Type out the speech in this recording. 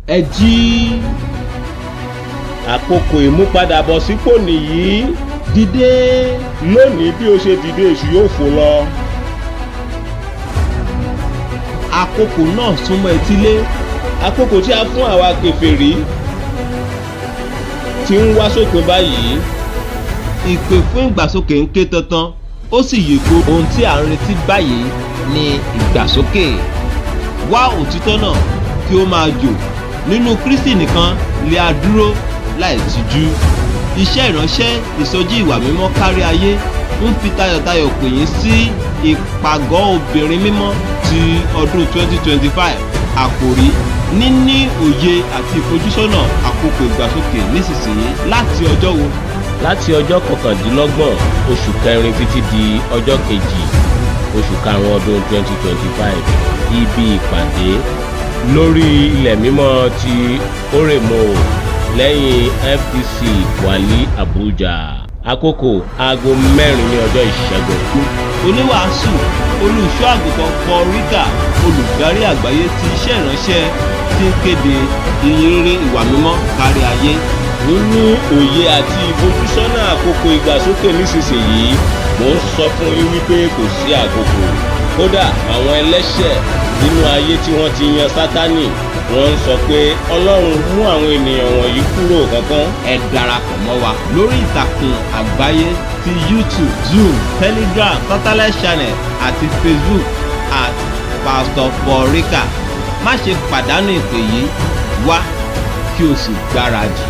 Ẹ jí! Àkókò ìmúpadàbọ̀sípò nìyí. Dìde lónìí, bí o ṣe dìde, èṣù yóò fò lọ. Àkókò náà súnmọ́ etílé. Àkókò tí a fún àwa kèfèrí tí ń wá sópin báyìí. Ìpè fún ìgbàsókè ń ké tantan, ó sì yè ko. Ohun tí à ń retí báyìí ni ìgbàsókè. Wá òtítọ́ náà kí ó máa jò. Nínú Kristi nìkan lè a dúró láì tijú. Iṣẹ́ ìránṣẹ́ ìsọjí ìwà mímọ́ kárí ayé ń fi tayọ̀tayọ̀ pè yín sí ìpàgọ́ obìnrin mímọ́ ti ọdún 2025. Àkòrí: níní òye àti ìfojúsọ́nà àkókò ìgbàsókè nísinsìnyí. Láti ọjọ́ wo? Láti ọjọ́ 29 oṣù kẹrin títí di ọjọ́ 2 oṣù karùn-ún ọdún 2025. Ibi ìpàdé: lórí ilẹ̀ mímọ́ ti Oremo, lẹ́yìn FDC Wali, Abuja. Àkókò: aago 4 ní ọjọ́ Ìṣẹ́gun. Oníwàásù: Olùṣọ́ Àgùntàn Paul Rika, olùdarí àgbáyé ti iṣẹ́ ìránṣẹ́ tí ń kéde ìyìnrere ìwà mímọ́ kárí ayé. Nínú òye àti ìfojúsọ́nà àkókò ìgbàsókè nísinsìnyí, mò ń sọ fún yín wípé kò sí àkókò. Kódà àwọn ẹlẹ́ṣẹ̀ nínú ayé tí wọ́n ti yan Sátánì, wọ́n ń sọ pé, "Ọlọ́run, mú àwọn ènìyàn wọ̀nyí kúrò kánkán." Ẹ darapọ̀ mọ́ wa lórí ìtàkùn àgbáyé ti YouTube, Zoom, Telegram, Satellite Channel àti Facebook @PastorPaulRika. Má ṣe pàdánù ìpè yìí. Wá kí o sì gbáradì.